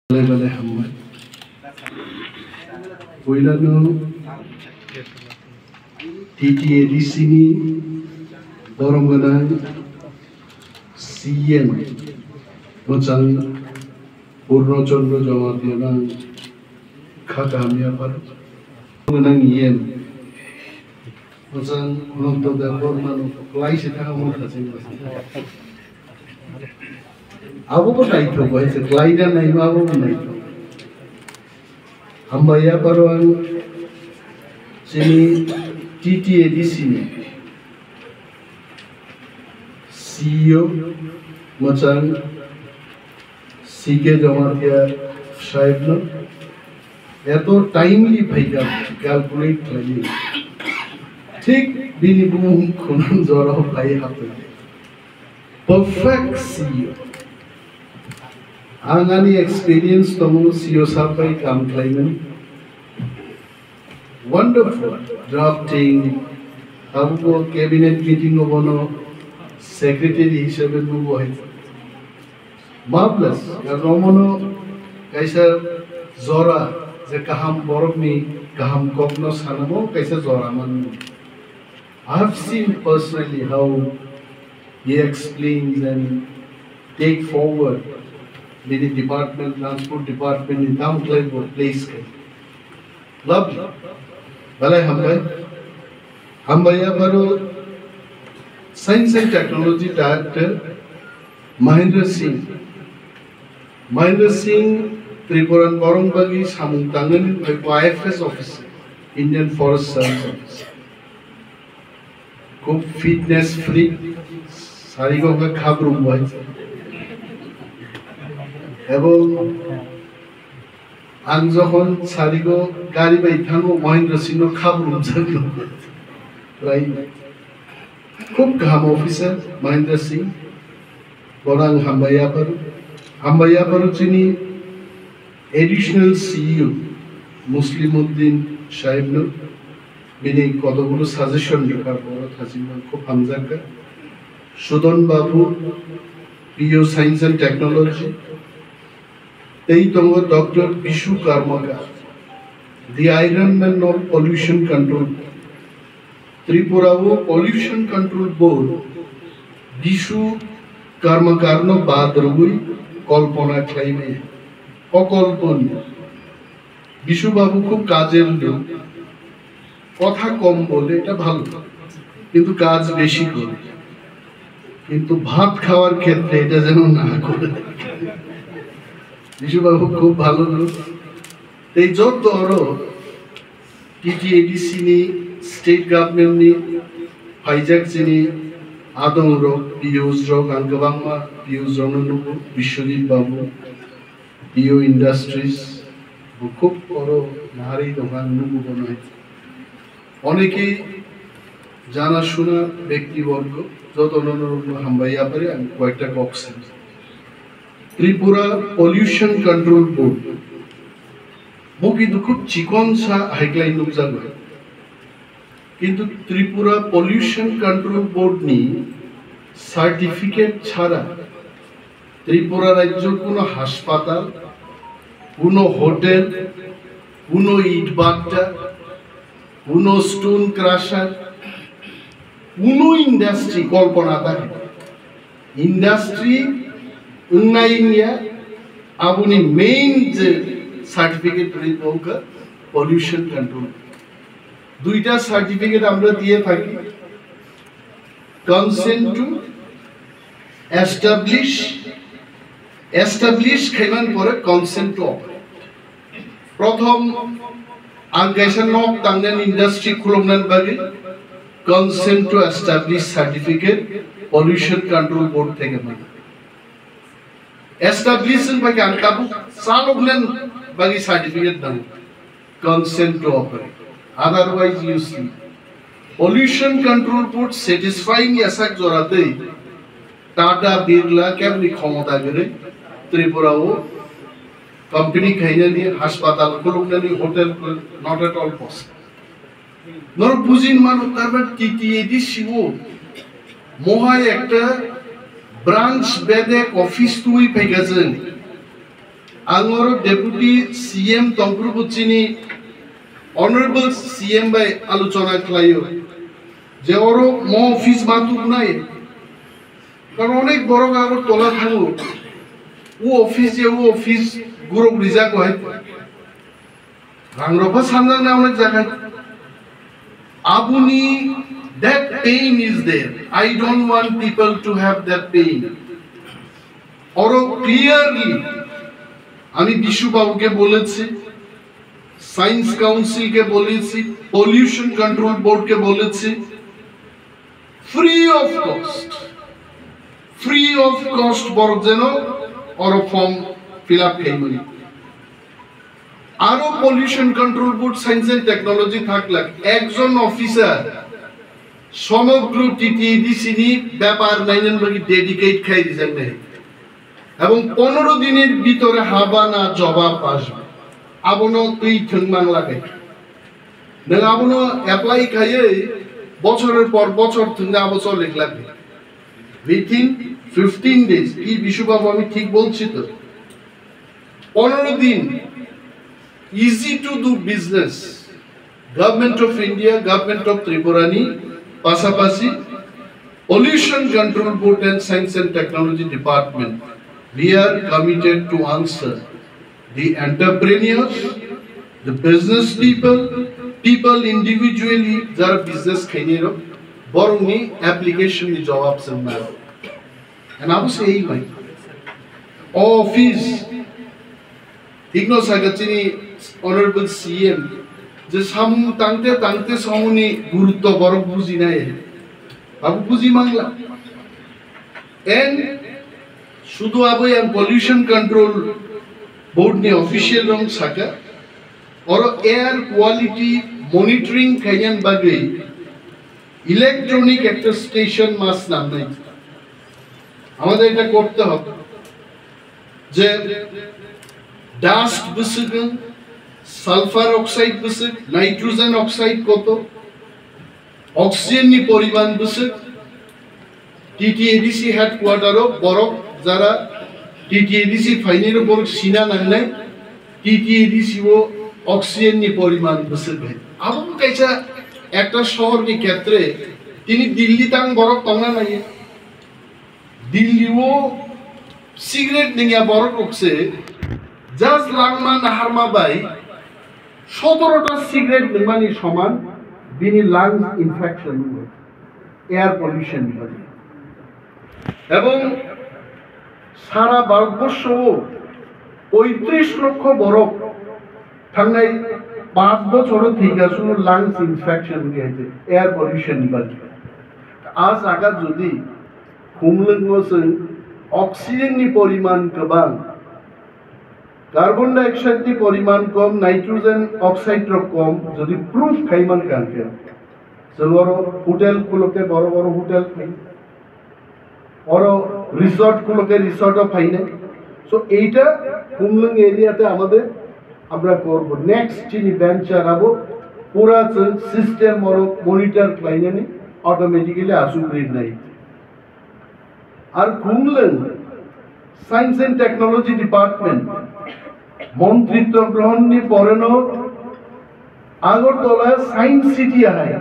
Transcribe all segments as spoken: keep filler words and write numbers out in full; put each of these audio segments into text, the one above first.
Belai belai hambai. Puilano T T A D C ni borom gwnang C M mwchang Purno Chandra Jamatia nang kha kaham yaphar gwnang yen. Bwsang Ananto Debbarma no kwlai se thang omo thaching bwsang. Abo bo naithok bai se kwlai da naima abo bo naithok. Hambai yapharo ang chini T T A D C ni C E O mwchang C K Jamatia sahibno eto timely phaikha calculate khlaimani. Thik bini bumung khunam jorao phai haphai. Perfect C E O. Ang ani experience tongo C E O sir bai kam khlaimani. Wonderful. Drafting, abo cabinet meeting o bono secretary hisabe nugo hai. Marvelous. Romono kaisa jora je kaham borokni kaham kokno sanamo kaisa jora manwi. I have seen personally how he explains and take forward bini department, transport department ni tam khlai bo place khe. Lovely. Belai hambai. Hambai yapharo Science and Technology Director Mahendra Singh. Mahendra Singh Tripura ni borok bagwi samung tangnani bai I F S officer, Indian Forest Service officer. Khub fitness freak, sarigo wngkha khabrum bai. Ebong ang jokhon sarigo gari bai thango, Mahendra Singh no khabrum jakno. Rai khub kaham officer Mahendra Singh. Bono ang hambai yapharo. Hambai yapharo chini Additional C E O Muslimuddin sahibno bini kotokgulo suggestion rwkha, borok thachingma khub hamjakha. Sudon Babu, P O Science and Technology, tei tongo Doctor Bishu Karmakar, the Iron Man of Pollution Control. Tripura o Pollution Control Board Bishu Karmakarno bad rwui kolpona khlaimaya. Okolponi. Bishu Babu khub kajer lok. Kotha kom bole, eta bhalo. Kintu kaj beshi kore. Kintu bhat khawar khetre eta jeno na kore. Bishu Babu khub bhalo lok. Tei joto oro T T A D C ni, state government ni phaijak chini adong rok, P Os rok, ang kwbangma P Os rok no nugo, Biswajit Babu, P O Industries, bo khub oro naharwi tongkha, ang nugo bono. Onekei jana shuna bekti borgo, joto no hambai yaphari ang koyekta kok sani. Tripura Pollution Control Board, bo kintu khub chikon sa haiklai nukjago. Kintu Tripura Pollution Control Board ni certificate chhara Tripura rajyo kuno haspatal, kuno hotel, kuno itbhatta, kuno stone crusher, kuno industry kolpona ta khe. Industry wngnai wngya, aboni main je certificate rwi tongkha pollution control. Duita certificate amra diye thaki, consent to establish, establish khaiman pore consent to operate. Prothom ang kaisa nok tangnani industry khuluknani bagwi consent to establish certificate pollution control board theke mano. Establish wng bai ang tabuk chaloknani bagwi certificate nango, consent to operate. Otherwise you see, pollution control board satisfying yasak joratwi Tata Birla kebni khomota gwnwi Tripura o company khainani, haspatal khuluknani, hotel, not at all possible. Norok bujin mano, tarmane T T A D C o mohai ekta branch bedek office twi phaikha chwng. Ang oro Deputy C M tongphuru bo chini Honorable C M bai alochona khlaio je oro mo office ma tubnai. Karon onek borok Agartala thango, o office je o office gurok rijak bai. Rang rokha sanjak na onek jaga. Aboni that pain is there. I don't want people to have that pain. Oro clearly আমি বিশু বাবুকে বলেছি, সায়েন্স কাউন্সিলকে বলেছি, pollution control বোর্ডকে বলেছি, free of cost, free of cost বরক যেন oro form fill up khaimani. Aro pollution control board, science and technology thaklak ekjon officer সমগ্র TTADC ni bepar nainani bagwi dedicate khai rijaknai. Ebong পনেরো দিনের ভিতরে হাবা না জবাব আসবে। Abono twi thwng mang lagai. Nwng abono apply khaiwi bochoror por bochor thwngna abo choli lagai. Within fifteen days, কি বিশু বাবু আমি ঠিক বলছি তো? পনেরো দিন, easy to do business. Government of India, Government of Tripura ni pasapasi Pollution Control Board and Science and Technology Department, we are committed to answer the entrepreneurs, the business people, people individually jara business khainai rok, borokni application ni jawab chwng nai. And abo se ei bai. Office. Thikno saka chini Honorable C M je samung tangte tangte samungni gurutto borok bujinai. Abo buji mangla. And sudu abo yang pollution control board ni official rong saka. Oro air quality monitoring khainani bagwi electronic একটা station ma swnamnai. আমাদের এটা করতে হবে যে dust bwswk, sulphur oxide bwswk, nitrogen oxide কত, oxygen ni poriman bwswk, TTADC হেডকোয়ার্টারও বরক যারা TTADC final Borok সিনা নাংনাই টিটিএডিসি ও oxygen ni poriman bwswk hai. Abo kaisa একটা শহর ni ক্ষেত্রে tini Delhi tang borok tongna nai, Delhi o cigarette nungya borok rok se just langma naharma bai সতেরোটা সিগারেট nungmani সমান bini lungs infection wngwi, air pollution ni bagwi. Ebong sara Bharatborsho o পঁয়ত্রিশ লক্ষ borok thangnai panch bochoro thwikha suno lungs infection wngwi hai je air pollution ni bagwi. A jaga jodi khumlwngo chwng oxygen ni poriman kwbang, carbon dioxide ni poriman kom, nitrogen oxide rok kom, jodi proof khai man kha hwnkhe, chwng oro hotel khuloke borok oro hotel khai, oro resort khuloke resort o phainai. So, এইটা Khumlwng area te আমাদের আমরা করব। Next chini venture abo pura chwng system oro monitor khlainani automatically aswk rinai. Ar Khumlwng Science and Technology Department মন্ত্রিত্ব গ্রহণ ni poreno Agartala Science City hai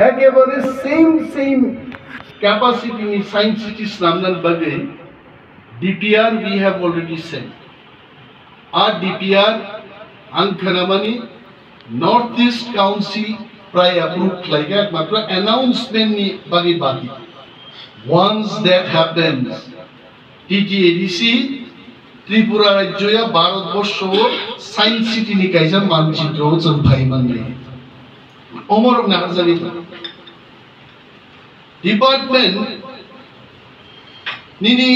ekebare same same capacity ni Science City swnamnani bagwi D P R we have already sent. A D P R ang khnamani North East Council prai approve khlaikha, ekmatro announcement ni bagwi bati. Once that happens, T T A D C Tripura rajyo ya Bharat borsho o Science City ni kaisa manchitro o chwng phai manwi. Omorok naharjagwi tongo. Department nini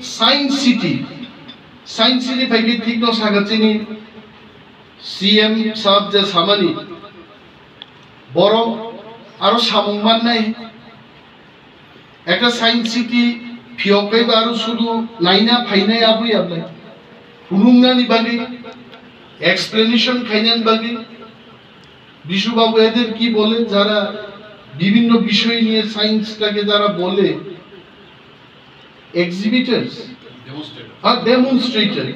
Science City, Science City phaikhe thikno sakha chini C M sahab je samani, borok aro samung mannai, ekta Science City phiyok kaiba aro sudu naina phainai abwi ablai, phunuknani bagwi, explanation khainani bagwi, Bishu বাবু এদের কি বলে, যারা বিভিন্ন বিষয় নিয়ে সায়েন্সটাকে যারা বলে, এক্সিবিটার্স, Ha, demonstrator.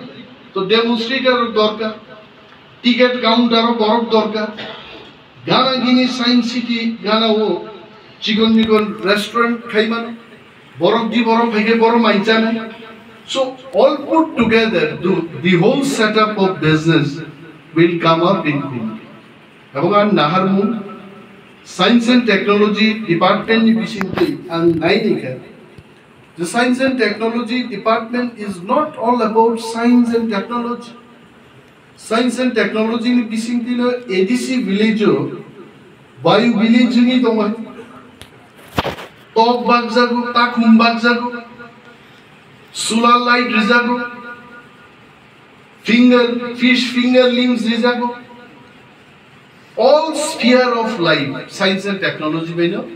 To demonstrator dorkar. Ticket counter o borok dorkar. Gana gini Science City gana o chikon mikon restaurant khaimano. Borok di borok phaikhe borok mainchana. So all put together, the, the whole setup of business will come up in Kumi. Abo ang naharmung, Science and Technology Department ni bisingtwi ang naini kha. The Science and Technology Department is not all about science and technology. Science and Technology ni bisingtwi no A D C village o, Bayu village ni tongo. Tok bakjago, takhum bakjago, solar light rijago, finger, fish fingerlings rijago. All sphere of life, science and technology bai no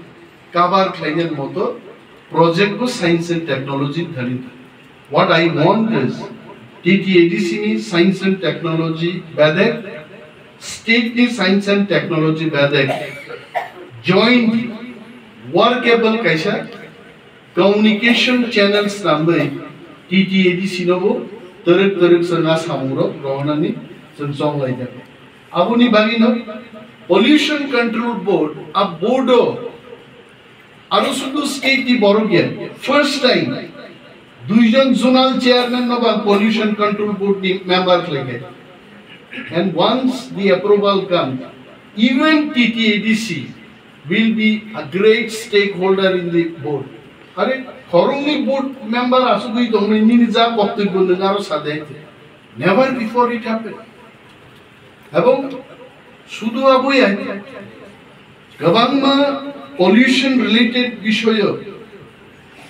cover khlainani moto project bo science and technology ni thani. What I want is, T T A D C ni science and technology bedek, state ni science and technology bedek, joint workable kaisa communication channels nangwi T T A D C no bo twrwk twrwk chwng a samung rok rohornani chwng chonglai jago. Aboni bagwi no Pollution Control Board, a board o aro sudu state ni borok ya, first time duijon zonal chairman no ba Pollution Control Board ni member khlai khe. And once the approval comes, even T T A D C will be a great stakeholder in the board. Are khoroknwi board member asugwi tongmani nini ja boktobyo nwng aro sadai. Never before it happened. Ebong sudu aboya kwbangma pollution related bishoyo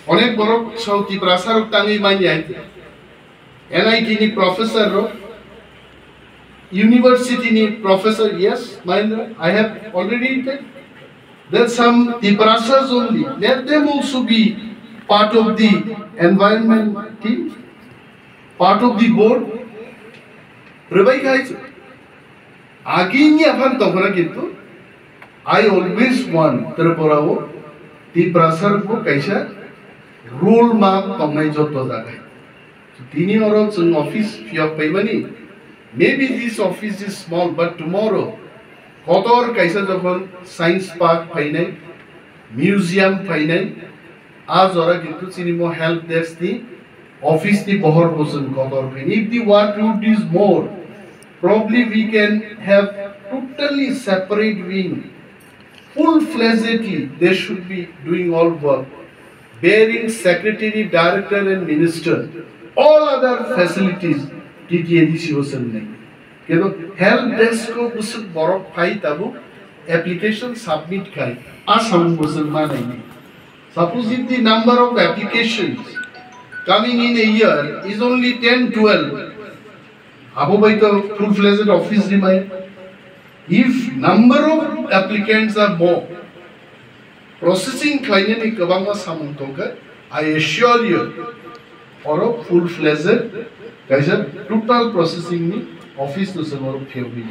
onek borok sao Tiprasa rok tangwi manya. N I T ni professor rok, university ni professor, yes, Mahendra, I have already written that some Tiprasas only, let them also be part of the environment team, part of the board. Rwbai khai agini aphan tongkhana kintu I always want Tripura o Tiprasa rok bo kaisa role map tongnai joto jaga. Tini oro chwng office phiyok paimani, maybe this office is small, but tomorrow kotor kaisa jokhon science park phainai, museum phainai, a jora kintu chini mo help desk ni office ni bohor bo chwng kotor khaini. If the workload is more, probably we can have totally separate wing. Full-fledgedly, they should be doing all work, bearing secretary, director and minister, all other facilities T T A D C o chwng nai. Kebo help desk o bwswk borok phai tabuk application submit khai, a samung bwswk ma nai ni. Suppose if the number of applications coming in a year is only ten, twelve, abo bai to full-fledged office rimai. If number of applicants are more, processing khlainani kwbangma samung tongkha, I assure you, oro full-fledged kaisa total processing ni office no se oro phiyogwi.